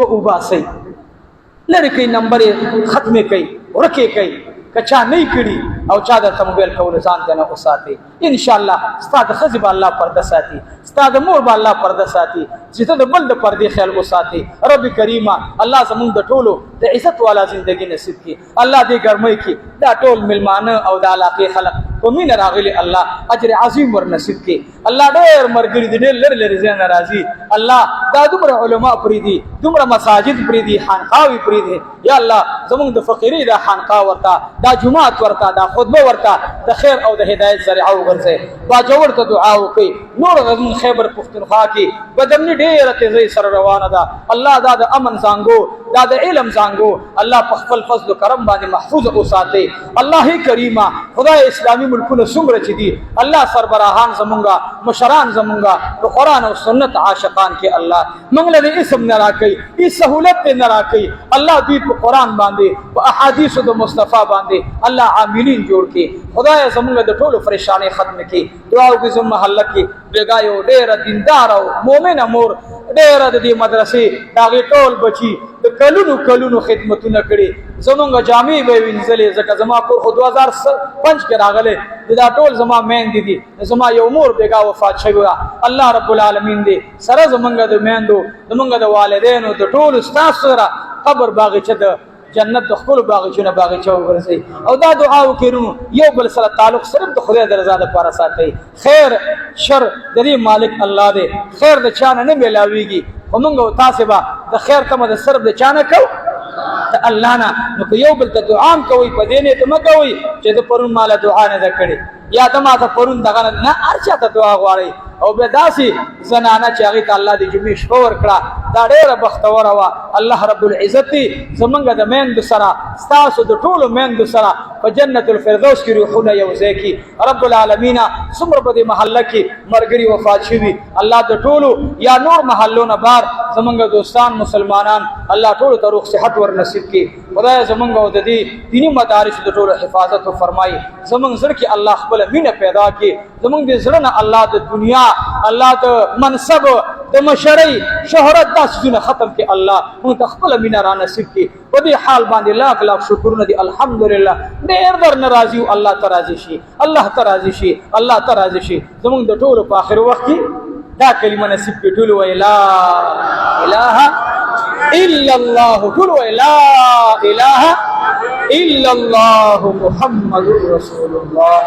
وباسئ، لرې کوي، نمبر یې ختمې کوي، ورکې کوي. که چا نه کړي او چا درته موبایل کولو، ځان دې نه وساتي. ان شاء الله ستا د ښځې به الله پرده ساتي، ستا د مور به الله پرده ساتي، چې ته د بل د پردې خیال وساتي. رب کریمه الله زمونږ د ټولو د عزت والا زندگی نصیب کړي. الله دې ګرمۍ کې دا ټول ملمانه او د علاقې خلک په مینه راغلي، الله اجر عظیم ور نصیب کړي. الله ډېر مرګري دي، ډېر لرې لرې ځای نه راځي. الله دا دومره علما پرېږدي، دومره مساجد پرېږدي، خانقاوې پرېږدي. یا الله زمونږ د فقیري دا خانقاه ورته، دا جومات ورته، دا خطبه ورته د خیر او د هدایت ذریعه وګرځي. باجوړ ته دعا وکړي. نور زمونږ خیبر پښتونخوا کې بدامني ډېره تیزۍ سره روانه ده. الله دا د امن زانګو، دا د علم زانګو الله په خپل فضل و کرم باندې محفوظ وساتي. الله کریمه خدای اسلامي ملکونه څومره چې دي، الله سربراهان زمونږه، مشران زمونږه د قرآن او سنت عاشقان کې. الله موږ له اسم نه راکړي، هیڅ سهولت نه راکړي. الله دوی په قرآن باندې، په احادیث د مصطفی باندې الله عاملین جوړ کړي. خدای زمونږ د ټولو پریشانې ختم کړي. دعا وکړي. زموږ محله کې بیګا یو ډېره دینداره او مؤمنه مور، ډېره د دې مدرسې د هغې ټول بچي د کلونو کلونو خدمتونه کړي، زمونږ جامې به یې وینځلې، ځکه زما کور خو 2005 کې راغلی، دا ټول زما میندې دي. زما یو مور بیګا وفات شوې وه. الله رب العالمین دې سره زمونږ د میندو، زمونږ د والدینو، د ټولو ستاسو سره قبر باغچه د جنت د خپل باغچونه باغچه وګرځي. او دا دعا وکړو، یو بل سره تعلق صرف د خدای د رضا لپاره ساتي. خیر شر د دې مالک الله دی، خیر د چانه نه ملاويږي، خو موږ او تاسو به د خیر تمه د صرف د چانه کو، ته الله نه. نو که یو بل ته دعا کوي، په دې نیت مه کوئ چې د پرون ماله دعا نه ده کړې یا د ما ته پرون دغه نه، هر چا ته دعا غواړئ. او بیا داسې زنانه چې هغې ته الله د جمعې شپه ورکړه، دا ډېره بختوره وه. الله رب العزت زمونږ د میندو سره، ستاسو د ټولو میندو سره په جنت الفردوس کې روحونه یو ځای کړي. رب العالمین څومره په دې محله کې مرګري وفات شوي، الله د ټولو یا نور محلو نه بار زمونږ دوستان مسلمانان، الله ټولو ته روغ صحت ور نصیب کړي. خدای زمونږ او د دې دیني مدارس د ټولو حفاظت وفرمایي. زمونږ زړه کې الله خپله مینه پیدا کړي. زمونږ د زړه نه الله د دنیا، الله د منصب، د مشرۍ، شهرت دا څیزونه ختم کړي. الله مونږ ته خپله مینه را نصیب کړي. په دې حال باندې لاک لاک شکرونه دي. الحمدلله ډېر در نه راضي. الله ته راضي شي، الله ته راضي شي، الله ته راضي شي. زمونږ د ټولو په آخر وخت کې دا کلمه نصیب کړي. ټول وایي لا اله الا الله. ټول وایي لا اله الا الله محمد رسول الله.